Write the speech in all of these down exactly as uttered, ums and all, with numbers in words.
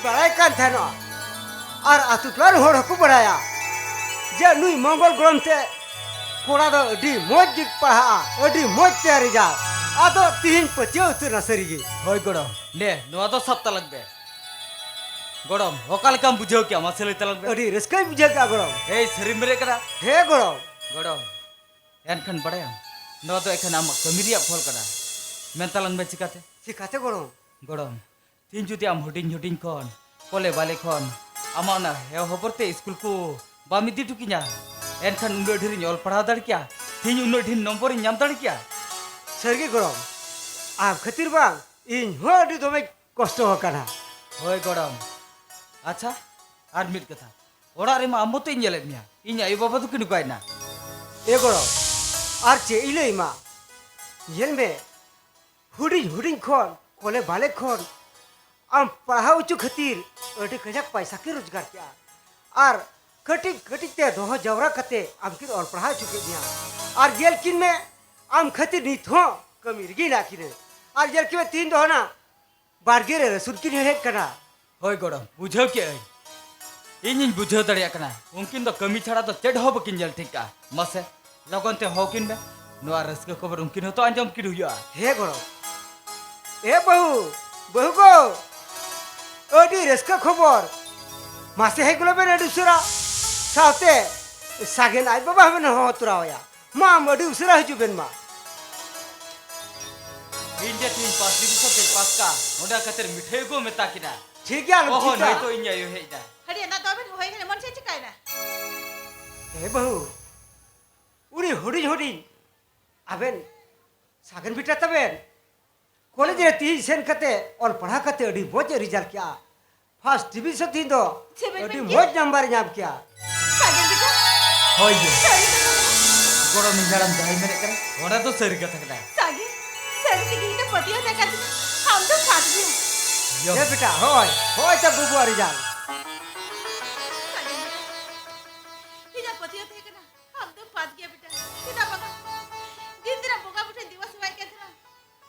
ᱵᱟᱲᱟᱭ ᱠᱟᱱ ᱛᱟᱦᱮᱱᱚᱜᱼᱟ᱾ ᱟᱨ ᱟᱛᱳ ᱴᱚᱞᱟ ᱨᱮᱱ ᱦᱚᱲ ᱦᱚᱸᱠᱚ ᱵᱟᱲᱟᱭᱟ ᱡᱮ ᱱᱩᱭ ᱢᱚᱝᱜᱚᱞ ᱜᱚᱲᱚᱢ ᱛᱮ ᱠᱚᱲᱟ ᱫᱚ ᱟᱹᱰᱤ ᱢᱚᱡᱽ ᱜᱮ ᱯᱟᱲᱦᱟᱜᱼᱟ, ᱟᱹᱰᱤ ᱢᱚᱡᱽ ᱛᱮ ᱨᱮᱡᱟᱞᱴ᱾ ᱟᱫᱚ ᱛᱤᱦᱤᱧ ᱯᱟᱹᱛᱭᱟᱹᱣ ᱩᱛᱟᱹᱨ ᱱᱟ ᱥᱟᱹᱨᱤ ᱜᱮ᱾ ᱦᱳᱭ ᱜᱚᱲᱚᱢ, ᱱᱮ ᱱᱚᱣᱟ ᱫᱚ ᱥᱟᱵ ᱛᱟᱞᱟᱝ ᱯᱮ᱾ ᱜᱚᱲᱚᱢ, ᱚᱠᱟ ᱞᱮᱠᱟᱢ ᱵᱩᱡᱷᱟᱹᱣ ᱠᱮᱜᱼᱟ? ᱢᱟᱥᱮ ᱞᱟᱹᱭ ᱛᱟᱞᱟᱝ ᱯᱮ᱾ ᱟᱹᱰᱤ ᱨᱟᱹᱥᱠᱟᱹᱧ ᱵᱩᱡᱷᱟᱹᱣ ᱠᱮᱜᱼᱟ ᱜᱚᱲᱚᱢ᱾ ᱮᱭ, ᱥᱟᱹᱨᱤᱢ ᱢᱮᱱᱮᱫ ᱠᱟᱱᱟ? ᱦᱮᱸ ᱜᱚᱲᱚᱢ᱾ ᱜᱚᱲᱚᱢ, ᱮᱱᱠᱷᱟᱱ ᱵᱟᱲᱟᱭᱟᱢ, ᱱᱚᱣᱟ ᱫᱚ ᱮᱠᱷᱟᱱ ᱟᱢᱟᱜ ᱠᱟᱹᱢᱤ ᱨᱮᱭᱟᱜ ᱯᱷᱚᱞ ᱠᱟᱱᱟ᱾ ᱢᱮᱱ ᱛᱟᱞᱟᱝ ᱢᱮ ᱪᱤᱠᱟᱹᱛᱮ? ᱪᱤᱠᱟᱹᱛᱮ ᱜᱚᱲᱚᱢ? ᱜᱚᱲᱚᱢ, ᱛᱤᱦᱤᱧ ᱡᱩᱫᱤ ᱟᱢ ᱦᱩᱰᱤᱧ ᱦᱩᱰᱤᱧ ᱠᱷᱚᱱ, ᱠᱚᱞᱮ ᱵᱟᱞᱮ ᱠᱷᱚᱱ, ᱟᱢᱟᱜ ᱚᱱᱟ ᱦᱮᱣᱟ ᱦᱚᱵᱚᱨ ᱛᱮ ᱤᱥᱠᱩᱞ ᱠᱚ ᱵᱟᱢ ᱤᱫᱤ ᱦᱚᱴᱚ ᱠᱤᱧᱟ, ᱮᱱᱠᱷᱟᱱ ᱩᱱᱟᱹᱜ ᱰᱷᱮᱨᱤᱧ ᱚᱞ ᱯᱟᱲᱦᱟᱣ ᱫᱟᱲᱮ ᱠᱮᱭᱟ? ᱛᱤᱦᱤᱧ ᱩᱱᱟᱹᱜ ᱰᱷᱮᱨ ᱱᱚᱢᱵᱚᱨᱤᱧ ᱧᱟᱢ ᱫᱟᱲᱮ ᱠᱮᱭᱟ? ᱥᱟᱹᱨᱤᱜᱮ ᱜᱚᱲᱚᱢ, ᱟᱢ ᱠᱷᱟᱹᱛᱤᱨ ᱵᱟᱝ ᱤᱧ ᱦᱚᱸ ᱟᱹᱰᱤ ᱫᱚᱢᱮᱧ ᱠᱚᱥᱴᱚ ᱟᱠᱟᱱᱟ᱾ ᱦᱳᱭ ᱜᱚᱲᱚᱢ᱾ ᱟᱪᱪᱷᱟ, ᱟᱨ ᱢᱤᱫ ᱠᱟᱛᱷᱟ, ᱚᱲᱟᱜ ᱨᱮᱢᱟ ᱟᱢ ᱢᱚᱛᱚᱧ ᱧᱮᱞᱮᱫ ᱢᱮᱭᱟ, ᱤᱧ ᱟᱭᱳ ᱵᱟᱵᱟ ᱫᱚᱠᱤᱱ ᱚᱠᱟᱭᱮᱱᱟ? ᱮ ᱜᱚᱲᱚᱢ, ᱟᱨ ᱪᱮᱫ ᱤᱧ ᱞᱟᱹᱭ ᱟᱢᱟ? ᱧᱮᱞ ᱢᱮ, ᱦᱩᱰᱤᱧ ᱦᱩᱰᱤᱧ ᱠᱷᱚᱱ, ᱠᱚᱞᱮ ᱵᱟᱞᱮ ᱠᱷᱚᱱ ᱟᱢ ᱯᱟᱲᱦᱟᱣ ᱦᱚᱪᱚ ᱠᱷᱟᱹᱛᱤᱨ ᱟᱹᱰᱤ ᱠᱟᱡᱟᱠ ᱯᱟᱭᱥᱟ ᱠᱤᱱ ᱨᱳᱡᱽᱜᱟᱨ ᱠᱮᱜᱼᱟ᱾ ᱟᱨ ᱠᱟᱹᱴᱤᱡ ᱠᱟᱹᱴᱤᱡ ᱛᱮ ᱫᱚᱦᱚ ᱡᱟᱣᱨᱟ ᱠᱟᱛᱮ ᱟᱢ ᱠᱤᱱ ᱚᱞ ᱯᱟᱲᱦᱟᱣ ᱦᱚᱪᱚ ᱠᱮᱫ ᱢᱮᱭᱟ᱾ ᱟᱨ ᱧᱮᱞ ᱠᱤᱱ ᱢᱮ, ᱟᱢ ᱠᱷᱟᱹᱛᱤᱨ ᱱᱤᱛ ᱦᱚᱸ ᱠᱟᱹᱢᱤ ᱨᱮᱜᱮ ᱦᱮᱱᱟᱜ ᱠᱤᱱᱟᱹ᱾ ᱟᱨ ᱧᱮᱞ ᱠᱤᱱ ᱢᱮ, ᱛᱤᱦᱤᱧ ᱫᱚ ᱦᱟᱱᱟ ᱵᱟᱲᱜᱮ ᱨᱮ ᱨᱟᱹᱥᱩᱱ ᱠᱤᱱ ᱦᱮᱲᱦᱮᱫ ᱠᱟᱱᱟ᱾ ᱦᱳᱭ ᱜᱚᱲᱚᱢ, ᱵᱩᱡᱷᱟᱹᱣ ᱠᱮᱜᱼᱟᱹᱧ᱾ ᱤᱧᱤᱧ ᱵᱩᱡᱷᱟᱹᱣ ᱫᱟᱲᱮᱭᱟᱜ ᱠᱟᱱᱟ, ᱩᱱᱠᱤᱱ ᱫᱚ ᱠᱟᱹᱢᱤ ᱪᱷᱟᱲᱟ ᱫᱚ ᱪᱮᱫ ᱦᱚᱸ ᱵᱟᱹᱠᱤᱱ ᱧᱮᱞ ᱴᱷᱤᱠ ᱠᱟᱜᱼᱟ᱾ ᱢᱟᱥᱮ, ᱞᱚᱜᱚᱱ ᱛᱮ ᱦᱚᱦᱚ ᱠᱤᱱ ᱢᱮ, ᱱᱚᱣᱟ ᱨᱟᱹᱥᱠᱟᱹ ᱠᱷᱚᱵᱚᱨ ᱩᱱᱠᱤᱱ ᱦᱚᱸᱛᱚ ᱟᱸᱡᱚᱢ ᱠᱤᱱ ᱦᱩᱭᱩᱜᱼᱟ᱾ ᱦᱮᱸ ᱜᱚᱲᱚᱢ᱾ ᱮ ᱵᱟᱹᱦᱩ, ᱵᱟᱹᱦᱩ ᱜᱚ, ᱟᱹᱰᱤ ᱨᱟᱹᱥᱠᱟᱹ ᱠᱷᱚᱵᱚᱨ᱾ ᱢᱟᱥᱮ ᱦᱮᱡ ᱜᱚᱞᱚ ᱵᱮᱱ ᱟᱹᱰᱤ ᱩᱥᱟᱹᱨᱟ, ᱥᱟᱶᱛᱮ ᱥᱟᱜᱮᱱ ᱟᱡ ᱵᱟᱵᱟ ᱦᱚᱸᱵᱮᱱ ᱦᱚᱦᱚ ᱛᱚᱨᱟᱣᱟᱭᱟ᱾ ᱢᱟ, ᱟᱢ ᱟᱹᱰᱤ ᱩᱥᱟᱹᱨᱟ ᱦᱤᱡᱩᱜ ᱵᱮᱱ ᱢᱟ᱾ ᱤᱧ ᱡᱮ ᱛᱤᱦᱤᱧ ᱯᱟᱥ ᱰᱤᱵᱤᱥᱚᱱ ᱛᱮᱧ ᱯᱟᱥ ᱠᱟ, ᱚᱸᱰᱮ ᱠᱷᱟᱹᱛᱤᱨ ᱢᱤᱴᱷᱟᱹᱭ ᱜᱚ ᱢᱮᱛᱟ ᱠᱤᱱᱟ᱾ ᱴᱷᱤᱠ ᱜᱮᱭᱟ, ᱟᱞᱚᱢ ᱚᱦᱚ, ᱪᱤᱱᱛᱟᱹᱜᱼᱟ᱾ ᱱᱩᱭ ᱛᱚ ᱤᱧ ᱟᱭᱳ ᱦᱮᱡ ᱮᱱᱟ᱾ ᱦᱟᱹᱰᱤ ᱮᱱᱟ ᱫᱚ ᱟᱵᱮᱱ ᱦᱚᱦᱚᱭ ᱠᱟᱱᱟ, ᱮᱢᱚᱱ ᱪᱮᱫ ᱪᱤᱠᱟᱭᱮᱱᱟ? ᱮ ᱵᱟᱹᱦᱩ, ᱩᱱᱤ ᱦᱩᱰᱤᱧ ᱦᱩᱰᱤᱧ ᱟᱵᱮᱱ ᱥᱟᱜᱮᱱ ᱵᱮᱴᱟ ᱛᱟᱵᱮᱱ ᱠᱚᱞᱮᱡᱽ ᱨᱮ ᱛᱤᱦᱤᱧ ᱥᱮᱱ ᱠᱟᱛᱮ ᱚᱞ ᱯᱟᱲᱦᱟᱣ ᱠᱟᱛᱮ ᱟᱹᱰᱤ ᱢᱚᱡᱽ ᱮ ᱨᱮᱡᱟᱞᱴ ᱠᱮᱜᱼᱟ᱾ ᱯᱷᱟᱥᱴ ᱰᱤᱵᱤᱥᱚᱱ ᱛᱤᱦᱤᱧ ᱫᱚ ᱪᱮᱫ ᱵᱮᱱ ᱟᱹᱰᱤ ᱢᱮᱱ ᱠᱮᱜᱼᱟ? ᱢᱚᱡᱽ ᱱᱟᱢᱵᱟᱨ ᱮ ᱧᱟᱢ ᱠᱮᱜᱼᱟ᱾ ᱥᱟᱜᱮᱱ ᱵᱮᱴᱟ? ᱦᱳᱭ ᱜᱮ᱾ ᱥᱟᱹᱨᱤ ᱠᱟᱛᱷᱟ ᱠᱟᱱᱟ? ᱜᱚᱲᱚᱢᱤᱧ ᱦᱟᱲᱟᱢ ᱡᱟᱦᱟᱸᱭ ᱢᱮᱱᱮᱫ ᱠᱟᱱᱟ, ᱚᱱᱟ ᱫᱚ ᱥᱟᱹᱨᱤ ᱠᱟᱛᱷᱟ ᱠᱟᱱᱟ᱾ ᱥᱟᱜᱮᱱ, ᱥᱟᱹᱨᱤ ᱛᱮᱜᱮ ᱤᱧ ᱫᱚ ᱯᱟᱹᱛᱭᱟᱹᱣ ᱛᱟᱦᱮᱸ ᱠᱟᱱ ᱛᱤᱧᱟ, ᱟᱢ ᱫᱚ ᱯᱷᱟᱥᱴ ᱜᱮᱭᱟᱢ᱾ ᱭᱚ᱾ ᱦᱮᱸ ᱵᱮᱴᱟ, ᱦᱳᱭ, ᱦᱳᱭ ᱛᱚ ᱵᱟᱹᱵᱩᱣᱟᱜ ᱨᱮᱡᱟᱞᱴ᱾ ᱥᱟᱜᱮᱱ ᱵᱮᱴᱟ, ᱤᱧᱟᱹᱜ ᱯᱟᱹᱛᱭᱟᱹᱣ ᱛᱟᱦᱮᱸ ᱠᱟᱱᱟ, ᱟᱢ ᱫᱚᱢ ᱯᱟᱥ ᱜᱮᱭᱟ ᱵᱮᱴᱟ᱾ ᱪᱮᱫᱟᱜ ᱵᱟᱝᱟ? ᱫᱤᱱ ᱫᱤᱱ ᱵᱚᱸᱜᱟ ᱵᱩᱨᱩ ᱴᱷᱮᱱ ᱫᱮᱵᱟ ᱥᱮᱵᱟᱭᱮᱫ ᱠᱟᱱ ᱛᱟᱦᱮᱱᱟ᱾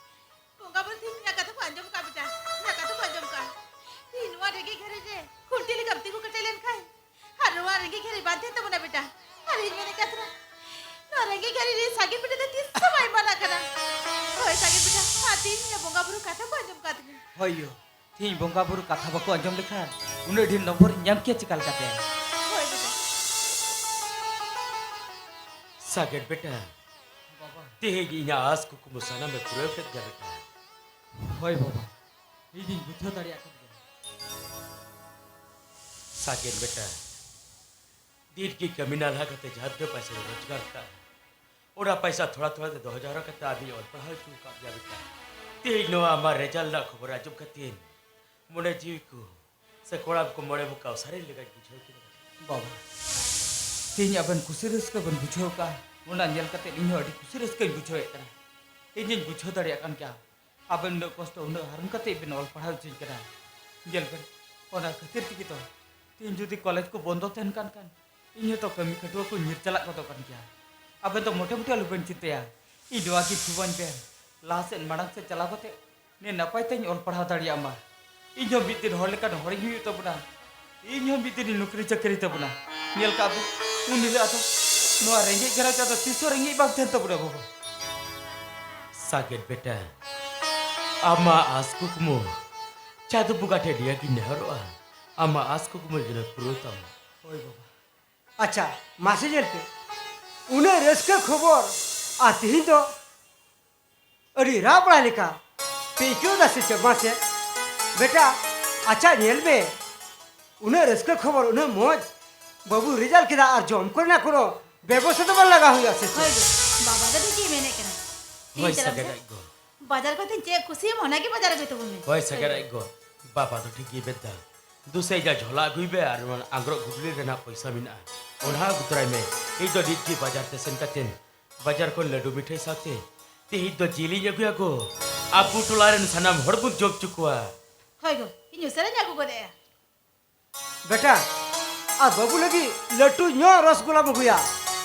ᱵᱚᱸᱜᱟ ᱵᱩᱨᱩ ᱴᱷᱮᱱ ᱤᱧᱟᱹᱜ ᱠᱟᱛᱷᱟ ᱠᱚ ᱟᱸᱡᱚᱢ ᱠᱟᱜ ᱵᱮᱴᱟ, ᱤᱧᱟᱹᱜ ᱠᱟᱛᱷᱟ ᱠᱚ ᱟᱸᱡᱚᱢ ᱠᱟᱜ᱾ ᱤᱧ ᱱᱚᱣᱟ ᱨᱮᱜᱮ ᱨᱮᱸᱜᱮᱡ ᱜᱷᱟᱹᱨᱤ ᱵᱟᱝ ᱛᱟᱦᱮᱱ ᱛᱟᱵᱚᱱᱟ ᱵᱮᱴᱟ᱾ ᱟᱨ ᱤᱧ ᱢᱮᱱᱮᱫ ᱠᱟᱱ ᱛᱟᱦᱮᱱᱟ, ᱱᱚᱣᱟ ᱨᱮᱸᱜᱮᱡ ᱜᱷᱟᱹᱨᱤ ᱨᱮ ᱥᱟᱜᱮᱱ ᱵᱮᱴᱟ ᱫᱚ ᱛᱤᱥ ᱦᱚᱸ ᱵᱟᱭ ᱢᱟᱱᱟ ᱠᱟᱱᱟ᱾ ᱦᱳᱭ ᱥᱟᱜᱮᱱ ᱵᱮᱴᱟ, ᱟᱨ ᱛᱮᱦᱮᱧ ᱤᱧᱟᱹᱜ ᱵᱚᱸᱜᱟ ᱵᱩᱨᱩ ᱠᱟᱛᱷᱟ ᱠᱚ ᱟᱸᱡᱚᱢ ᱠᱟᱫ ᱛᱤᱧᱟ᱾ ᱦᱳᱭ ᱭᱳ, ᱛᱮᱦᱮᱧ ᱵᱚᱸᱜᱟ ᱵᱩᱨᱩ ᱠᱟᱛᱷᱟ ᱵᱟᱠᱚ ᱟᱸᱡᱚᱢ ᱞᱮᱠᱷᱟᱱ ᱩᱱᱟᱹᱜ ᱰᱷᱮᱨ ᱱᱚᱢᱵᱚᱨ ᱤᱧ ᱧᱟᱢ ᱠᱮᱭᱟ ᱪᱮᱠᱟ ᱞᱮᱠᱟᱛᱮ? ᱦᱳᱭ ᱵᱮᱴᱟ᱾ ᱥᱟᱜᱮᱱ ᱵᱮᱴᱟ, ᱵᱟᱵᱟ᱾ ᱛᱮᱦᱮᱧ ᱤᱧᱟᱹᱜ ᱟᱸᱥ ᱠᱩᱠᱢᱩ ᱥᱟᱱᱟᱢᱮ ᱯᱩᱨᱟᱹᱣ ᱠᱮᱫ ᱜᱮᱭᱟ ᱵᱮᱴᱟ᱾ ᱦᱳᱭ ᱵᱟᱵᱟ, ᱤᱧᱤᱧ ᱵᱩᱡᱷᱟᱹᱣ ᱫᱟᱲᱮᱭᱟᱜ ᱠᱟᱱ ᱜᱮᱭᱟ᱾ ᱥᱟᱜᱮᱱ ᱵᱮᱴᱟ, ᱫᱤᱱ ᱜᱮ ᱠᱟᱹᱢᱤ ᱱᱟᱞᱦᱟ ᱠᱟᱛᱮ ᱡᱟᱦᱟᱸ ᱛᱤᱱᱟᱹᱜ ᱯᱚᱭᱥᱟᱧ ᱨᱳᱡᱽᱜᱟᱨ ᱠᱟᱜᱼᱟ, ᱚᱱᱟ ᱯᱚᱭᱥᱟ ᱛᱷᱚᱲᱟ ᱛᱷᱚᱲᱟ ᱛᱮ ᱫᱚᱦᱚ ᱡᱟᱣᱨᱟ ᱠᱟᱛᱮ ᱟᱢᱤᱧ ᱚᱞ ᱯᱟᱲᱦᱟᱣ ᱦᱚᱪᱚ ᱟᱠᱟᱫ ᱢᱮᱭᱟ ᱵᱮᱴᱟ᱾ ᱛᱮᱦᱮᱧ ᱱᱚᱣᱟ ᱟᱢᱟᱜ ᱨᱮᱡᱟᱞᱴ ᱨᱮᱱᱟᱜ ᱠᱷᱚᱵᱚᱨ ᱟᱸᱡᱚᱢ ᱠᱟᱛᱮ ᱢᱚᱱᱮ ᱡᱤᱣᱤ ᱠᱚ ᱥᱮ ᱠᱚᱲᱟᱢ ᱠᱚ ᱢᱚᱬᱮ ᱵᱚᱠᱟ ᱚᱥᱟᱨᱮ ᱞᱮᱠᱟᱧ ᱵᱩᱡᱷᱟᱹᱣ ᱠᱮᱫᱟ᱾ ᱵᱟᱵᱟ, ᱛᱮᱦᱮᱧ ᱟᱵᱮᱱ ᱠᱩᱥᱤ ᱨᱟᱹᱥᱠᱟᱹ ᱵᱮᱱ ᱵᱩᱡᱷᱟᱹᱣ ᱠᱟᱜᱼᱟ, ᱚᱱᱟ ᱧᱮᱞ ᱠᱟᱛᱮ ᱤᱧ ᱦᱚᱸ ᱟᱹᱰᱤ ᱠᱩᱥᱤ ᱨᱟᱹᱥᱠᱟᱹᱧ ᱵᱩᱡᱷᱟᱹᱣᱮᱫ ᱠᱟᱱᱟ᱾ ᱤᱧᱤᱧ ᱵᱩᱡᱷᱟᱹᱣ ᱫᱟᱲᱮᱭᱟᱜ ᱠᱟᱱ ᱜᱮᱭᱟ, ᱟᱵᱮᱱ ᱩᱱᱟᱹᱜ ᱠᱚᱥᱴᱚ, ᱩᱱᱟᱹᱜ ᱦᱟᱨᱚᱱ ᱠᱟᱛᱮ ᱵᱮᱱ ᱚᱞ ᱯᱟᱲᱦᱟᱣ ᱦᱚᱪᱚᱧ ᱠᱟᱱᱟ᱾ ᱧᱮᱞ ᱵᱮᱱ, ᱚᱱᱟ ᱠᱷᱟᱹᱛᱤᱨ ᱛᱮᱜᱮ ᱛᱚ ᱛᱮᱦᱮᱧ ᱡᱩᱫᱤ ᱠᱚᱞᱮᱡᱽ ᱠᱚ ᱵᱚᱱᱫᱚ ᱛᱟᱦᱮᱱ ᱠᱟᱱ ᱠᱷᱟᱱ, ᱤᱧ ᱦᱚᱸᱛᱚ ᱠᱟᱹᱢᱤ ᱠᱷᱟᱹᱴᱩᱣᱟᱹ ᱠᱚ ᱧᱤᱨ ᱪᱟᱞᱟᱜ ᱜᱚᱫᱚᱜ ᱠᱟᱱ ᱜᱮᱭᱟ᱾ ᱟᱵᱮᱱ ᱫᱚ ᱢᱚᱴᱮ ᱢᱚᱴᱮ ᱟᱞᱚᱵᱮᱱ ᱪᱤᱱᱛᱟᱹᱭᱟ, ᱤᱧ ᱱᱚᱣᱟ ᱜᱮ ᱛᱷᱩᱣᱟᱹᱧ ᱵᱮᱱ, ᱞᱟᱦᱟ ᱥᱮᱫ ᱢᱟᱲᱟᱝ ᱥᱮᱫ ᱪᱟᱞᱟᱣ ᱠᱟᱛᱮ ᱱᱮ ᱱᱟᱯᱟᱭ ᱛᱮᱧ ᱚᱞ ᱯᱟᱲᱦᱟᱣ ᱫᱟᱲᱮᱭᱟᱜ ᱢᱟ᱾ ᱤᱧ ᱦᱚᱸ ᱢᱤᱫ ᱫᱤᱱ ᱦᱚᱲ ᱞᱮᱠᱟᱱ ᱦᱚᱲᱤᱧ ᱦᱩᱭᱩᱜ ᱛᱟᱵᱚᱱᱟ᱾ ᱤᱧ ᱦᱚᱸ ᱢᱤᱫ ᱫᱤᱱᱤᱧ ᱱᱚᱠᱨᱤ ᱪᱟᱹᱠᱨᱤ ᱛᱟᱵᱚᱱᱟ᱾ ᱧᱮᱞ ᱠᱟᱜ ᱵᱚ, ᱩᱱ ᱦᱤᱞᱳᱜ ᱟᱫᱚ ᱱᱚᱣᱟ ᱨᱮᱸᱜᱮᱡ ᱜᱷᱟᱨᱚᱸᱡᱽ ᱟᱫᱚ ᱛᱤᱥ ᱦᱚᱸ ᱨᱮᱸᱜᱮᱡ ᱵᱟᱝ ᱛᱟᱦᱮᱱ ᱛᱟᱵᱚᱱᱟ ᱵᱟᱵᱟ᱾ ᱥᱟᱜᱮᱱ ᱵᱮᱴᱟ, ᱟᱢᱟᱜ ᱟᱸᱥ ᱠᱩᱠᱢᱩ ᱪᱟᱸᱫᱚ ᱵᱚᱸᱜᱟ ᱴᱷᱮᱱ ᱱᱤᱭᱟᱹ ᱜᱤᱧ ᱱᱮᱦᱚᱨᱚᱜᱼᱟ, ᱟᱢᱟᱜ ᱟᱸᱥ ᱠᱩᱠᱢᱩ ᱡᱮᱱᱚ ᱯᱩᱨᱟᱹᱣ ᱛᱟᱢ᱾ ᱦᱳᱭ ᱵᱟᱵᱟ᱾ ᱟᱪᱪᱷᱟ, ᱢᱟᱥᱮ ᱧᱮᱞ ᱯᱮ, ᱩᱱᱟᱹᱜ ᱨᱟᱹᱥᱠᱟᱹ ᱠᱷᱚᱵᱚᱨ, ᱟᱨ ᱛᱤᱦᱤᱧ ᱫᱚ ᱟᱹᱰᱤ ᱨᱟᱜ ᱵᱟᱲᱟᱭ ᱞᱮᱠᱟ ᱯᱮ ᱟᱹᱭᱠᱟᱹᱣ ᱮᱫᱟ ᱥᱮ ᱪᱮᱫ? ᱢᱟᱥᱮ ᱵᱮᱴᱟ, ᱟᱪᱪᱷᱟ ᱧᱮᱞ ᱢᱮ, ᱩᱱᱟᱹᱜ ᱨᱟᱹᱥᱠᱟᱹ ᱠᱷᱚᱵᱚᱨ, ᱩᱱᱟᱹᱜ ᱢᱚᱡᱽ ᱵᱟᱹᱵᱩ ᱨᱮᱡᱟᱞᱴ ᱠᱮᱫᱟ, ᱟᱨ ᱡᱚᱢ ᱠᱚᱨᱮᱱᱟᱜ ᱠᱳᱱᱳ ᱵᱮᱵᱚᱥᱛᱷᱟ ᱫᱚ ᱵᱟᱝ ᱞᱟᱜᱟᱣ ᱦᱩᱭᱩᱜᱼᱟ ᱥᱮ ᱪᱮᱫ? ᱦᱳᱭ ᱜᱚ, ᱵᱟᱵᱟ ᱫᱚ ᱴᱷᱤᱠ ᱜᱮᱭ ᱢᱮᱱᱮᱫ ᱠᱟᱱᱟ᱾ ᱦᱳᱭ, ᱛᱮᱦᱮᱧ ᱪᱟᱞᱟᱜ ᱥᱟᱜᱮᱱ ᱢᱮᱥᱮ᱾ ᱟᱡ ᱜᱚ᱾ ᱵᱟᱡᱟᱨ ᱠᱷᱚᱱ ᱛᱮᱦᱮᱧ ᱪᱮᱫ ᱠᱩᱥᱤᱭᱟᱢ ᱚᱱᱟᱜᱮ ᱵᱟᱡᱟᱨ ᱟᱹᱜᱩᱭ ᱛᱟᱵᱚᱱ ᱢᱮ᱾ ᱦᱳᱭ, ᱥᱟᱜᱮᱱ ᱟᱡ ᱜᱚ, ᱵᱟᱵᱟ ᱫᱚ ᱴᱷᱤᱠ ᱜᱮᱭ ᱢᱮᱱᱫᱟ᱾ ᱫᱩᱥᱮ ᱡᱟ ᱡᱷᱚᱞᱟ ᱟᱹᱜᱩᱭ ᱢᱮ ᱟᱨ ᱚᱱᱟ ᱟᱝᱜᱽᱨᱚᱵ ᱜᱩᱵᱽᱞᱤ ᱨᱮᱱᱟᱜ ᱯᱚᱭᱥᱟ ᱢᱮᱱᱟᱜᱼᱟ, ᱚᱱᱟ ᱟᱹᱜᱩ ᱛᱚᱨᱟᱭ ᱢᱮ᱾ ᱤᱧ ᱫᱚ ᱱᱤᱛ ᱜᱮ ᱵᱟᱡᱟᱨ ᱛᱮ ᱥᱮᱱ ᱠᱟᱛᱮᱱ ᱵᱟᱡᱟᱨ ᱠᱷᱚᱱ ᱞᱟᱹᱰᱩ ᱢᱤᱴᱷᱟᱹᱭ ᱥᱟᱶᱛᱮ ᱛᱮᱦᱮᱧ ᱫᱚ ᱡᱤᱞᱤᱧ ᱟᱹᱜᱩᱭᱟ ᱜᱚ᱾ ᱟᱵᱚ ᱴᱚᱞᱟ ᱨᱮᱱ ᱥᱟᱱᱟᱢ ᱦᱚᱲ ᱵᱚᱱ ᱡᱚᱢ ᱦᱚᱪᱚ ᱠᱚᱣᱟ᱾ ᱦᱳᱭ ᱜᱚ, ᱤᱧ ᱩᱥᱟᱹᱨᱟᱧ ᱟᱹᱜᱩ ᱜᱚᱫ ᱮᱜᱼᱟ᱾ ᱵᱮᱴᱟ, ᱟᱨ ᱵᱟᱹᱵᱩ ᱞᱟᱹᱜᱤᱫ ᱞᱟᱹᱴᱩ ᱧᱚᱜ ᱨᱚᱥᱜᱳᱞᱟᱢ ᱟᱹᱜᱩᱭᱟ᱾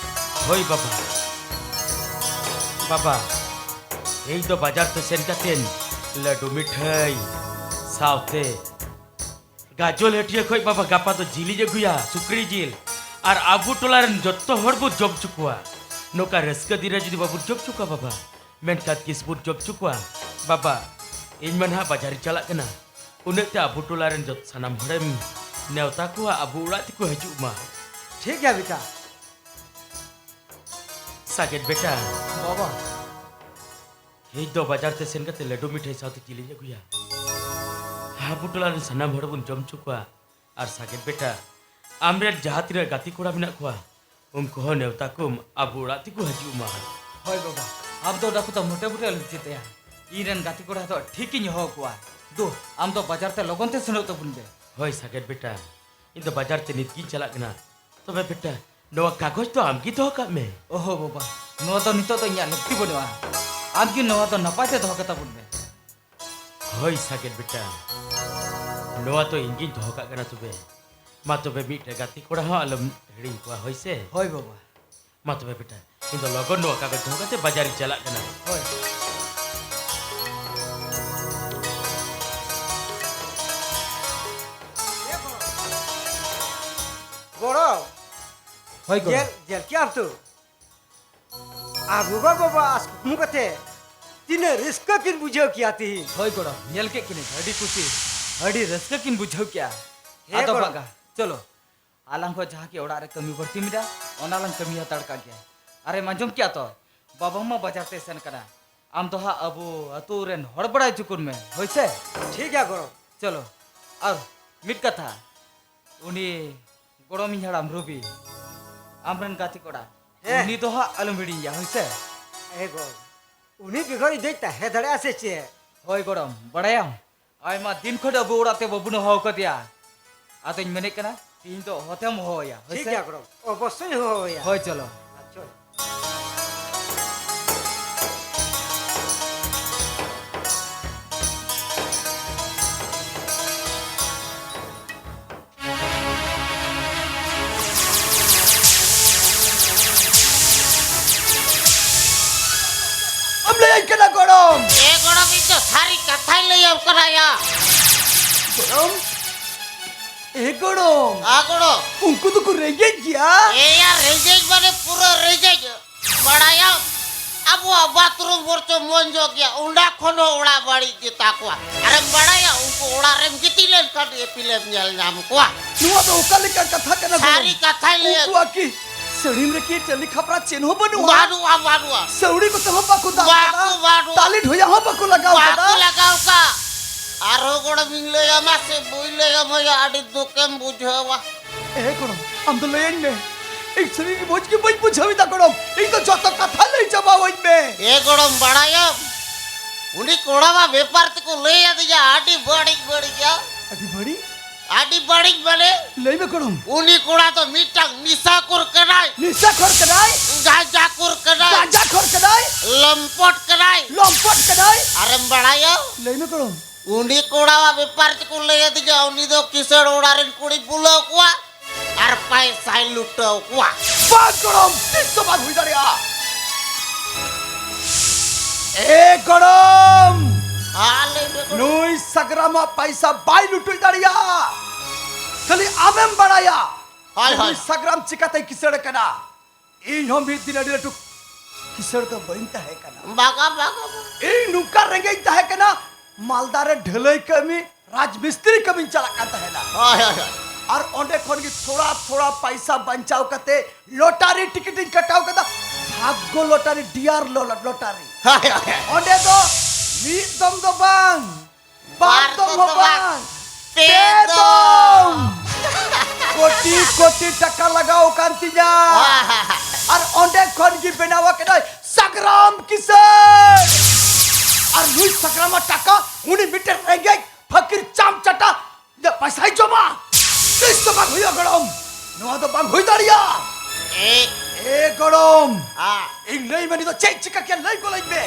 ᱦᱳᱭ ᱵᱟᱵᱟ᱾ ᱵᱟᱵᱟ, ᱤᱧ ᱫᱚ ᱵᱟᱡᱟᱨ ᱛᱮ ᱥᱮᱱ ᱠᱟᱛᱮᱱ ᱞᱟᱹᱰᱩ ᱢᱤᱴᱷᱟᱹᱭ ᱥᱟᱶᱛᱮ ᱜᱟᱡᱚᱞ ᱦᱟᱹᱴᱤᱭᱟᱹ ᱠᱷᱚᱡ ᱵᱟᱵᱟ ᱜᱟᱯᱟ ᱫᱚ ᱡᱤᱞᱤᱧ ᱟᱹᱜᱩᱭᱟ, ᱥᱩᱠᱨᱤ ᱡᱤᱞ᱾ ᱟᱨ ᱟᱵᱚ ᱴᱚᱞᱟ ᱨᱮᱱ ᱡᱚᱛᱚ ᱦᱚᱲ ᱵᱚ ᱡᱚᱢ ᱦᱚᱪᱚ ᱠᱚᱣᱟ᱾ ᱱᱚᱝᱠᱟ ᱨᱟᱹᱥᱠᱟᱹ ᱫᱤᱱ ᱨᱮ ᱡᱩᱫᱤ ᱵᱟᱵᱚ ᱡᱚᱢ ᱦᱚᱪᱚ ᱠᱚᱣᱟ ᱵᱟᱵᱟ, ᱢᱮᱱᱠᱷᱟᱱ ᱛᱤᱥ ᱵᱚᱱ ᱡᱚᱢ ᱦᱚᱪᱚ ᱠᱚᱣᱟ? ᱵᱟᱵᱟ, ᱤᱧ ᱢᱟ ᱱᱟᱦᱟᱜ ᱵᱟᱡᱟᱨᱤᱧ ᱪᱟᱞᱟᱜ ᱠᱟᱱᱟ, ᱩᱱᱟᱹᱜ ᱛᱮ ᱟᱵᱚ ᱴᱚᱞᱟ ᱨᱮᱱ ᱡᱚᱛᱚ ᱥᱟᱱᱟᱢ ᱦᱚᱲᱮᱢ ᱱᱮᱣᱛᱟ ᱠᱚᱣᱟ, ᱟᱵᱚ ᱚᱲᱟᱜ ᱛᱮᱠᱚ ᱦᱤᱡᱩᱜ ᱢᱟ᱾ ᱴᱷᱤᱠ ᱜᱮᱭᱟ ᱵᱮᱴᱟ᱾ ᱥᱟᱜᱮᱫ ᱵᱮᱴᱟ᱾ ᱵᱟᱵᱟ᱾ ᱤᱧ ᱫᱚ ᱵᱟᱡᱟᱨ ᱛᱮ ᱥᱮᱱ ᱠᱟᱛᱮ ᱞᱟᱹᱰᱩ ᱢᱤᱴᱷᱟᱹᱭ ᱥᱟᱶᱛᱮ ᱪᱤᱞᱤᱧ ᱟᱹᱜᱩᱭᱟ? ᱟᱵᱚ ᱴᱚᱞᱟ ᱨᱮᱱ ᱥᱟᱱᱟᱢ ᱦᱚᱲ ᱵᱚᱱ ᱡᱚᱢ ᱦᱚᱪᱚ ᱠᱚᱣᱟ᱾ ᱟᱨ ᱥᱟᱜᱮᱫ ᱵᱮᱴᱟ, ᱟᱢᱨᱮᱱ ᱡᱟᱦᱟᱸ ᱛᱤᱱᱟᱹᱜ ᱜᱟᱛᱮ ᱠᱚᱲᱟ ᱢᱮᱱᱟᱜ ᱠᱚᱣᱟ, ᱩᱱᱠᱩ ᱦᱚᱸ ᱱᱮᱣᱛᱟ ᱠᱚᱢ, ᱟᱵᱚ ᱚᱲᱟᱜ ᱛᱮᱠᱚ ᱦᱤᱡᱩᱜ ᱢᱟ᱾ ᱦᱳᱭ ᱵᱟᱵᱟ, ᱟᱢ ᱫᱚ ᱚᱱᱟ ᱠᱚᱫᱚ ᱢᱚᱴᱮ ᱢᱚᱴᱮ ᱟᱞᱚᱢ ᱪᱤᱱᱛᱟᱹᱭᱟ᱾ ᱤᱧ ᱨᱮᱱ ᱜᱟᱛᱮ ᱠᱚᱲᱟ ᱫᱚ ᱴᱷᱤᱠ ᱤᱧ ᱦᱚᱦᱚ ᱟᱠᱚᱣᱟ᱾ ᱫᱩ, ᱟᱢ ᱫᱚ ᱵᱟᱡᱟᱨ ᱛᱮ ᱞᱚᱜᱚᱱ ᱛᱮ ᱥᱮᱱᱚᱜ ᱛᱟᱵᱚᱱ ᱢᱮ᱾ ᱦᱳᱭ ᱥᱟᱜᱮᱫ ᱵᱮᱴᱟ, ᱤᱧ ᱫᱚ ᱵᱟᱡᱟᱨ ᱛᱮ ᱱᱤᱛ ᱜᱤᱧ ᱪᱟᱞᱟᱜ ᱠᱟᱱᱟ᱾ ᱛᱚᱵᱮ ᱵᱮᱴᱟ, ᱱᱚᱣᱟ ᱠᱟᱜᱚᱡᱽ ᱫᱚ ᱟᱢ ᱜᱮ ᱫᱚᱦᱚ ᱠᱟᱜ ᱢᱮ᱾ ᱚᱦᱚ ᱵᱟᱵᱟ, ᱱᱚᱣᱟ ᱫᱚ ᱱᱤᱛᱚᱜ ᱫᱚ ᱤᱧᱟᱹᱜ ᱞᱟᱹᱠᱛᱤ ᱵᱟᱹᱱᱩᱜᱼᱟ᱾ ᱟᱢ ᱜᱮ ᱱᱚᱣᱟ ᱫᱚ ᱱᱟᱯᱟᱭ ᱛᱮ ᱫᱚᱦᱚ ᱠᱟᱛᱟ ᱵᱚᱱ ᱢᱮ᱾ ᱦᱳᱭ ᱥᱟᱜᱮᱫ ᱵᱮᱴᱟ, ᱱᱚᱣᱟ ᱫᱚ ᱤᱧ ᱜᱤᱧ ᱫᱚᱦᱚ ᱠᱟᱜ ᱠᱟᱱᱟ᱾ ᱛᱚᱵᱮ ᱢᱟ ᱛᱚᱵᱮ ᱢᱤᱫᱴᱮᱡ ᱜᱟᱛᱮ ᱠᱚᱲᱟ ᱦᱚᱸ ᱟᱞᱚᱢ ᱦᱤᱲᱤᱧ ᱠᱚᱣᱟ, ᱦᱳᱭ ᱥᱮ? ᱦᱳᱭ ᱵᱟᱵᱟ᱾ ᱢᱟ ᱛᱚᱵᱮ ᱵᱮᱴᱟ, ᱤᱧ ᱫᱚ ᱞᱚᱜᱚᱱ ᱱᱚᱣᱟ ᱠᱟᱜᱚᱡᱽ ᱫᱚᱦᱚ ᱠᱟᱛᱮ ᱵᱟᱡᱟᱨᱤᱧ ᱪᱟᱞᱟᱜ ᱠᱟᱱᱟ᱾ ᱦᱳᱭ᱾ ᱜᱚᱲᱚ᱾ ᱦᱳᱭ ᱜᱚᱲᱚ᱾ ᱧᱮᱞ, ᱧᱮᱞ ᱠᱮᱜ ᱟᱢ ᱛᱚ? ᱟᱵᱚ ᱵᱟᱵᱟ ᱟᱥ ᱠᱩᱠᱢᱩ ᱠᱟᱛᱮ ᱛᱤᱱᱟᱹᱜ ᱨᱟᱹᱥᱠᱟᱹ ᱠᱤᱱ ᱵᱩᱡᱷᱟᱹᱣ ᱠᱮᱭᱟ ᱛᱤᱦᱤᱧ᱾ ᱦᱳᱭ ᱜᱚᱲᱚ, ᱧᱮᱞ ᱠᱮᱫ ᱠᱤᱱᱟᱹᱧ, ᱟᱹᱰᱤ ᱠᱩᱥᱤ, ᱟᱹᱰᱤ ᱨᱟᱹᱥᱠᱟᱹ ᱠᱤᱱ ᱵᱩᱡᱷᱟᱹᱣ ᱠᱮᱜᱼᱟ᱾ ᱦᱮᱸ ᱟᱫᱚ ᱜᱚᱲᱚ᱾ ᱵᱟᱝᱟ, ᱪᱚᱞᱚ, ᱟᱞᱟᱝ ᱠᱚ ᱡᱟᱦᱟᱸ ᱠᱤ ᱚᱲᱟᱜ ᱨᱮ ᱠᱟᱹᱢᱤ ᱵᱟᱹᱲᱛᱤ ᱢᱮᱱᱟᱜᱼᱟ, ᱚᱱᱟ ᱞᱟᱝ ᱠᱟᱹᱢᱤ ᱦᱟᱛᱟᱲ ᱠᱟᱜ ᱜᱮᱭᱟ᱾ ᱟᱨᱮᱢ ᱟᱸᱡᱚᱢ ᱠᱮᱜᱼᱟ ᱛᱚ, ᱵᱟᱵᱟ ᱢᱟ ᱵᱟᱡᱟᱨ ᱛᱮ ᱥᱮᱱ ᱠᱟᱱᱟ, ᱟᱢ ᱫᱚ ᱦᱟᱸᱜ ᱟᱵᱚ ᱟᱹᱛᱩ ᱨᱮᱱ ᱦᱚᱲ ᱵᱟᱲᱟᱭ ᱦᱚᱪᱚ ᱠᱚᱢᱮ, ᱦᱳᱭ ᱥᱮ? ᱴᱷᱤᱠ ᱜᱮᱭᱟ ᱜᱚᱲᱚ᱾ ᱪᱚᱞᱚ, ᱟᱨ ᱢᱤᱫ ᱠᱟᱛᱷᱟ, ᱩᱱᱤ ᱜᱚᱲᱚᱢᱤᱧ ᱦᱟᱲᱟᱢ ᱨᱚᱵᱤ, ᱟᱢᱨᱮᱱ ᱜᱟᱛᱮ ᱠᱚᱲᱟ, ᱦᱮᱸ᱾ ᱩᱱᱤ ᱫᱚ ᱦᱟᱸᱜ ᱟᱞᱚᱢ ᱦᱤᱲᱤᱧᱮᱭᱟ, ᱦᱳᱭ ᱥᱮ? ᱮ ᱜᱚᱲᱚᱢ, ᱩᱱᱤ ᱵᱮᱜᱚᱨ ᱤᱧ ᱫᱚᱧ ᱛᱟᱦᱮᱸ ᱫᱟᱲᱮᱭᱟᱜᱼᱟ ᱥᱮ ᱪᱮᱫ? ᱦᱳᱭ ᱜᱚᱲᱚᱢ, ᱵᱟᱲᱟᱭᱟᱢ, ᱟᱭᱢᱟ ᱫᱤᱱ ᱠᱷᱚᱱ ᱟᱵᱚ ᱚᱲᱟᱜ ᱛᱮ ᱵᱟᱵᱚᱱ ᱦᱚᱦᱚ ᱟᱠᱟᱫᱮᱭᱟ᱾ ᱟᱫᱚᱧ ᱢᱮᱱᱮᱫ ᱠᱟᱱᱟ, ᱛᱤᱦᱤᱧ ᱫᱚ ᱦᱚᱦᱚ ᱛᱮᱢ ᱦᱚᱦᱚᱣᱟᱭᱟ, ᱦᱳᱭ ᱴᱷᱤᱠ ᱥᱮ? ᱜᱮᱭᱟ ᱜᱚᱲᱚᱢ, ᱚᱵᱚᱥᱥᱳᱭ ᱦᱚᱦᱚᱣᱟᱭᱟ᱾ ᱦᱳᱭ, ᱪᱚᱞᱚ᱾ ᱟᱪᱪᱷᱟ᱾ ᱟᱢ ᱞᱟᱹᱭᱟᱹᱧ ᱠᱟᱱᱟ ᱜᱚᱲᱚᱢ᱾ ᱮ ᱜᱚᱲᱚᱢ, ᱤᱧ ᱫᱚ ᱥᱟᱹᱨᱤ ᱠᱟᱛᱷᱟᱧ ᱞᱟᱹᱭᱟᱢ ᱠᱟᱱᱟ ᱭᱟ᱾ ᱜᱚᱲᱚᱢ? ᱮ ᱜᱚᱲᱚᱢ, ᱟ ᱜᱚᱲᱚᱢ᱾ ᱩᱱᱠᱩ ᱫᱚᱠᱚ ᱨᱮᱸᱜᱮᱡ ᱜᱮᱭᱟ᱾ ᱮᱭᱟ, ᱨᱮᱸᱜᱮᱡ ᱢᱟᱱᱮ ᱯᱩᱨᱟᱹ ᱨᱮᱸᱜᱮᱡ᱾ ᱵᱟᱲᱟᱭᱟᱢ, ᱟᱵᱚᱣᱟᱜ ᱵᱟᱛᱷᱨᱩᱢ ᱵᱚᱨᱪᱚ ᱢᱚᱡᱽ ᱧᱚᱜ ᱜᱮᱭᱟ, ᱚᱸᱰᱮ ᱠᱷᱚᱱ ᱦᱚᱸ ᱚᱲᱟᱜ ᱵᱟᱹᱲᱤᱡ ᱜᱮᱛᱟ ᱠᱚᱣᱟ᱾ ᱟᱨᱮᱢ ᱵᱟᱲᱟᱭᱟ, ᱩᱱᱠᱩ ᱚᱲᱟᱜ ᱨᱮᱢ ᱜᱤᱛᱤᱡ ᱞᱮᱱᱠᱷᱟᱱ ᱮᱯᱤᱞᱮᱢ ᱧᱮᱞ ᱧᱟᱢ ᱠᱚᱣᱟ᱾ ᱱᱚᱣᱟ ᱫᱚ ᱚᱠᱟ ᱞᱮᱠᱟᱱ ᱠᱟᱛᱷᱟ ᱠᱟᱱᱟ ᱜᱚᱲᱚᱢ? ᱥᱟᱹᱨᱤ ᱠᱟᱛᱷᱟᱭ ᱞᱟᱹᱭᱟ᱾ ᱩᱱᱠᱩᱣᱟᱜ ᱠᱤ ᱥᱟᱹᱲᱤᱢ ᱨᱮ ᱠᱤ ᱴᱟᱹᱞᱤ ᱠᱷᱟᱯᱨᱟ ᱪᱮᱫ ᱦᱚᱸ ᱵᱟᱹᱱᱩᱜᱼᱟ? ᱵᱟᱹᱱᱩᱜᱼᱟ, ᱵᱟᱹᱱᱩᱜᱼᱟ᱾ ᱥᱟᱹᱣᱲᱤ ᱠᱚᱛᱮ ᱦᱚᱸ ᱵᱟᱠᱚ ᱫᱟᱵ ᱠᱟᱫᱟ? ᱵᱟᱠᱚ, ᱵᱟᱹᱱᱩᱜᱼᱟ᱾ ᱴᱟᱹᱞᱤ ᱰᱷᱚᱭᱟ ᱦᱚᱸ ᱵᱟᱠᱚ ᱞᱟᱜᱟᱣ ᱵᱟᱠᱚ ᱠᱟᱫᱟ? ᱞᱟᱜᱟᱣ ᱠᱟᱜ᱾ ᱟᱨᱦᱚᱸ ᱜᱚᱲᱚᱢᱤᱧ ᱞᱟᱹᱭᱟᱢᱟ ᱥᱮ ᱵᱟᱹᱧ ᱞᱟᱹᱭᱟᱢᱟ, ᱟᱹᱰᱤ ᱫᱩᱠᱮᱢ ᱵᱩᱡᱷᱟᱹᱣᱟ᱾ ᱮ ᱜᱚᱲᱚᱢ, ᱟᱢ ᱫᱚ ᱞᱟᱹᱭᱟᱹᱧ ᱢᱮ᱾ ᱤᱧ ᱥᱟᱹᱨᱤ ᱜᱮ ᱢᱚᱡᱽ ᱜᱮ ᱵᱟᱹᱧ ᱵᱩᱡᱷᱟᱹᱣ ᱮᱫᱟ ᱜᱚᱲᱚᱢ᱾ ᱤᱧ ᱫᱚ ᱡᱚᱛᱚ ᱠᱟᱛᱷᱟ ᱞᱟᱹᱭ ᱪᱟᱵᱟᱣᱟᱹᱧ ᱢᱮ᱾ ᱮ ᱜᱚᱲᱚᱢ, ᱵᱟᱲᱟᱭᱟᱢ, ᱩᱱᱤ ᱠᱚᱲᱟᱣᱟᱜ ᱵᱮᱯᱟᱨ ᱛᱮᱠᱚ ᱞᱟᱹᱭ ᱟᱹᱫᱤᱧᱟ, ᱟᱹᱰᱤ ᱵᱟᱹᱲᱤᱡ, ᱵᱟᱹᱲᱤᱡᱟ᱾ ᱟᱹᱰᱤ ᱵᱟᱹᱲᱤᱡ? ᱟᱹᱰᱤ ᱵᱟᱹᱲᱤᱡ ᱢᱟᱱᱮ? ᱞᱟᱹᱭ ᱢᱮ ᱜᱚᱲᱚᱢ᱾ ᱩᱱᱤ ᱠᱚᱲᱟ ᱫᱚ ᱢᱤᱫᱴᱟᱝ ᱱᱤᱥᱟᱹᱠᱩᱨ ᱠᱟᱱᱟᱭ᱾ ᱱᱤᱥᱟᱹᱠᱩᱨ ᱠᱟᱱᱟᱭ? ᱜᱟᱸᱡᱟᱠᱩᱨ ᱠᱟᱱᱟᱭ᱾ ᱜᱟᱸᱡᱟᱠᱩᱨ ᱠᱟᱱᱟᱭ? ᱞᱚᱢᱯᱚᱴ ᱠᱟᱱᱟᱭ᱾ ᱞᱚᱢᱯᱚᱴ ᱠᱟᱱᱟᱭ? ᱟᱨᱮᱢ ᱵᱟᱲᱟᱭᱟ? ᱞᱟᱹᱭ ᱢᱮ ᱜᱚᱲᱚᱢ᱾ ᱩᱱᱤ ᱠᱚᱲᱟᱣᱟᱜ ᱵᱮᱯᱟᱨ ᱛᱮᱠᱚ ᱞᱟᱹᱭ ᱟᱹᱫᱤᱧᱟ, ᱩᱱᱤ ᱫᱚ ᱠᱤᱥᱟᱹᱬ ᱚᱲᱟᱜ ᱨᱮᱱ ᱠᱩᱲᱤ ᱵᱩᱞᱟᱹᱣ ᱠᱚᱣᱟ ᱟᱨ ᱯᱟᱭᱥᱟᱭ ᱞᱩᱴᱟᱹᱣ ᱠᱚᱣᱟ᱾ ᱵᱟᱝ ᱜᱚᱲᱚᱢ, ᱛᱤᱥ ᱦᱚᱸ ᱵᱟᱝ ᱦᱩᱭ ᱫᱟᱲᱮᱭᱟᱜᱼᱟ᱾ ᱮ ᱜᱚᱲᱚᱢ, ᱦᱮᱸ, ᱞᱟᱹᱭ ᱢᱮ ᱜᱚᱲᱚᱢ᱾ ᱱᱩᱭ ᱥᱟᱜᱽᱨᱟᱢᱟᱜ ᱯᱟᱭᱥᱟ ᱵᱟᱭ ᱞᱩᱴᱩᱡ ᱫᱟᱲᱮᱭᱟᱜᱼᱟ᱾ ᱠᱷᱟᱹᱞᱤ ᱟᱢᱮᱢ ᱵᱟᱲᱟᱭᱟ ᱦᱳᱭ, ᱡᱮ ᱦᱳᱭ᱾ ᱱᱩᱭ ᱥᱟᱜᱽᱨᱟᱢ ᱪᱤᱠᱟᱛᱮᱭ ᱠᱤᱥᱟᱹᱬ ᱟᱠᱟᱱᱟ᱾ ᱤᱧ ᱦᱚᱸ ᱢᱤᱫ ᱫᱤᱱ ᱟᱹᱰᱤ ᱞᱟᱹᱴᱩ ᱠᱤᱥᱟᱹᱬ ᱫᱚ ᱵᱟᱹᱧ ᱛᱟᱦᱮᱸ ᱠᱟᱱᱟ᱾ ᱵᱟᱝᱟ, ᱵᱟᱝᱟ, ᱵᱟᱝᱟ᱾ ᱤᱧ ᱱᱚᱝᱠᱟ ᱨᱮᱸᱜᱮᱡ ᱤᱧ ᱛᱟᱦᱮᱸ ᱠᱟᱱᱟ, ᱢᱟᱞᱫᱟ ᱨᱮ ᱰᱷᱟᱹᱞᱟᱹᱭ ᱠᱟᱹᱢᱤ, ᱨᱟᱡᱽ ᱢᱤᱥᱛᱨᱤ ᱠᱟᱹᱢᱤᱧ ᱪᱟᱞᱟᱜ ᱠᱟᱱ ᱛᱟᱦᱮᱱᱟ᱾ ᱦᱳᱭ, ᱦᱳᱭ, ᱦᱳᱭ᱾ ᱟᱨ ᱚᱸᱰᱮ ᱠᱷᱚᱱ ᱜᱮ ᱛᱷᱚᱲᱟ ᱛᱷᱚᱲᱟ ᱯᱟᱭᱥᱟ ᱵᱟᱧᱪᱟᱣ ᱠᱟᱛᱮ ᱞᱚᱴᱟᱨᱤ ᱴᱤᱠᱤᱴ ᱤᱧ ᱠᱟᱴᱟᱣ ᱠᱮᱫᱟ᱾ ᱵᱷᱟᱜᱽᱜᱚ ᱞᱚᱴᱟᱨᱤ, ᱰᱤᱭᱟᱨ ᱞᱚ-, ᱞᱚᱴᱟᱨᱤ᱾ ᱦᱳᱭ, ᱦᱳᱭ, ᱦᱳᱭ᱾ ᱚᱸᱰᱮ ᱫᱚ ᱢᱤᱫ ᱫᱚᱢ ᱫᱚ ᱵᱟᱝ, ᱵᱟᱨ ᱫᱚᱢ ᱦᱚᱸ ᱵᱟᱝ, ᱯᱮ ᱫᱚᱢ᱾ ᱠᱳᱴᱤ ᱠᱳᱴᱤ ᱴᱟᱠᱟ ᱞᱟᱜᱟᱣ ᱟᱠᱟᱱ ᱛᱤᱧᱟ᱾ ᱟᱨ ᱚᱸᱰᱮ ᱠᱷᱚᱱ ᱜᱮ ᱵᱮᱱᱟᱣ ᱟᱠᱟᱱᱟᱭ ᱥᱟᱜᱽᱨᱟᱢ ᱠᱤᱥᱟᱹᱬ᱾ ᱟᱨ ᱱᱩᱭ ᱥᱟᱜᱽᱨᱟᱢᱟᱜ ᱴᱟᱠᱟ ᱩᱱᱤ ᱢᱤᱫᱴᱮᱱ ᱨᱮᱸᱜᱮᱡ ᱯᱷᱟᱹᱠᱤᱨ ᱪᱟᱢ ᱪᱟᱴᱟ ᱤᱧᱟᱹᱜ ᱯᱟᱭᱥᱟᱭ ᱡᱚᱢᱟ᱾ ᱛᱤᱥ ᱫᱚ ᱵᱟᱝ ᱦᱩᱭᱩᱜᱼᱟ ᱜᱚᱲᱚᱢ, ᱱᱚᱣᱟ ᱫᱚ ᱵᱟᱝ ᱦᱩᱭ ᱫᱟᱲᱮᱭᱟᱜᱼᱟ᱾ ᱮ᱾ ᱮ ᱜᱚᱲᱚᱢ, ᱟ᱾ ᱤᱧ ᱞᱟᱹᱭ ᱢᱮ, ᱱᱤᱛ ᱫᱚ ᱪᱮᱫ ᱪᱤᱠᱟ ᱠᱮᱭᱟ, ᱞᱟᱹᱭ ᱜᱚᱞᱟᱹᱧ ᱢᱮ᱾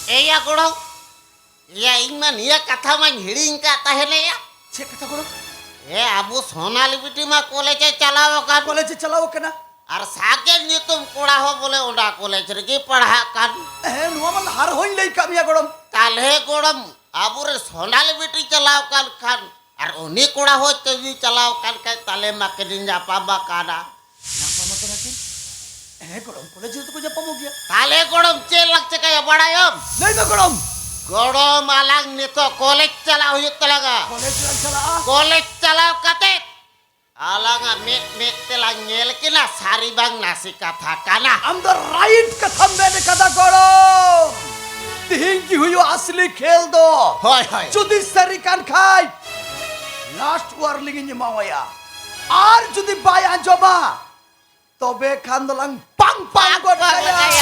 ᱮᱭᱟ ᱜᱚᱲᱚᱢ, ᱮᱭᱟ, ᱤᱧ ᱢᱟ ᱱᱤᱭᱟᱹ ᱠᱟᱛᱷᱟ ᱢᱟᱧ ᱦᱤᱲᱤᱧ ᱠᱟᱜ ᱛᱟᱦᱮᱱᱮᱭᱟ᱾ ᱪᱮᱫ ᱠᱟᱛᱷᱟ ᱜᱚᱲᱚᱢ? ᱮ, ᱟᱵᱚ ᱥᱳᱱᱟᱞᱤ ᱵᱤᱴᱤ ᱢᱟ ᱠᱚᱞᱮᱡᱽ ᱮ ᱪᱟᱞᱟᱣ ᱟᱠᱟᱱ᱾ ᱠᱚᱞᱮᱡᱽ ᱮ ᱪᱟᱞᱟᱣ ᱟᱠᱟᱱᱟ᱾ ᱟᱨ ᱥᱟᱜᱮᱱ ᱧᱩᱛᱩᱢ ᱠᱚᱲᱟ ᱦᱚᱸ ᱵᱚᱞᱮ ᱚᱱᱟ ᱠᱚᱞᱮᱡᱽ ᱨᱮᱜᱮ ᱯᱟᱲᱦᱟᱜ ᱠᱟᱱ᱾ ᱦᱮᱸ, ᱱᱚᱣᱟ ᱢᱟ ᱞᱟᱦᱟ ᱨᱮᱦᱚᱧ ᱞᱟᱹᱭ ᱠᱟᱜ ᱢᱮᱭᱟ ᱜᱚᱲᱚᱢ᱾ ᱛᱟᱞᱦᱮ ᱜᱚᱲᱚᱢ, ᱟᱵᱚᱨᱮᱱ ᱥᱳᱱᱟᱞᱤ ᱵᱤᱴᱤ ᱪᱟᱞᱟᱣ ᱠᱟᱱ ᱠᱷᱟᱱ, ᱟᱨ ᱩᱱᱤ ᱠᱚᱲᱟ ᱦᱚᱸ ᱡᱩᱫᱤ ᱪᱟᱞᱟᱣ ᱟᱠᱟᱱ ᱠᱷᱟᱡ, ᱛᱟᱦᱞᱮ ᱢᱟ ᱠᱤᱱ ᱧᱟᱯᱟᱢ ᱟᱠᱟᱱᱟ᱾ ᱧᱟᱯᱟᱢ ᱟᱠᱟᱱᱟ ᱠᱤᱱ? ᱦᱮᱸ ᱜᱚᱲᱚᱢ, ᱠᱚᱞᱮᱡᱽ ᱨᱮᱫᱚ ᱠᱚ ᱧᱟᱯᱟᱢᱚᱜ ᱜᱮᱭᱟ᱾ ᱛᱟᱦᱞᱮ ᱜᱚᱲᱚᱢ, ᱪᱮᱫ ᱞᱟᱝ ᱪᱤᱠᱟᱹᱭᱟ ᱵᱟᱲᱟᱭᱟᱢ? ᱞᱟᱹᱭ ᱢᱮ ᱜᱚᱲᱚᱢ᱾ ᱜᱚᱲᱚᱢ, ᱟᱞᱟᱝ ᱱᱤᱛᱚᱜ ᱠᱚᱞᱮᱡᱽ ᱪᱟᱞᱟᱜ ᱦᱩᱭᱩᱜ ᱛᱟᱞᱟᱝᱟ᱾ ᱠᱚᱞᱮᱡᱽ ᱞᱟᱝ ᱪᱟᱞᱟᱜᱼᱟ? ᱠᱚᱞᱮᱡᱽ ᱪᱟᱞᱟᱣ ᱠᱟᱛᱮ ᱟᱞᱟᱝᱟᱜ ᱢᱮᱫ ᱢᱮᱫ ᱛᱮᱞᱟᱝ ᱧᱮᱞ ᱠᱤᱱᱟ, ᱥᱟᱹᱨᱤ ᱵᱟᱝ ᱱᱟᱥᱮ ᱠᱟᱛᱷᱟ ᱠᱟᱱᱟ᱾ ᱟᱢ ᱫᱚ ᱨᱟᱭᱤᱴ ᱠᱟᱛᱷᱟᱢ ᱢᱮᱱ ᱠᱟᱫᱟ ᱜᱚᱲᱚᱢ᱾ ᱛᱤᱦᱤᱧ ᱜᱮ ᱦᱩᱭᱩᱜᱼᱟ ᱟᱥᱞᱤ ᱠᱷᱮᱞ ᱫᱚ᱾ ᱦᱳᱭ, ᱦᱳᱭ᱾ ᱡᱩᱫᱤ ᱥᱟᱹᱨᱤ ᱠᱟᱱ ᱠᱷᱟᱡ, ᱞᱟᱥᱴ ᱳᱣᱟᱨᱱᱤᱝ ᱤᱧ ᱮᱢᱟᱣᱟᱭᱟ᱾ ᱟᱨ ᱡᱩᱫᱤ ᱵᱟᱭ ᱟᱸᱡᱚᱢᱟ, ᱛᱚᱵᱮ ᱠᱷᱟᱱ ᱫᱚᱞᱟᱝ ᱯᱟᱝ ᱯᱟᱝ ᱜᱚᱫ ᱠᱟᱭᱟ᱾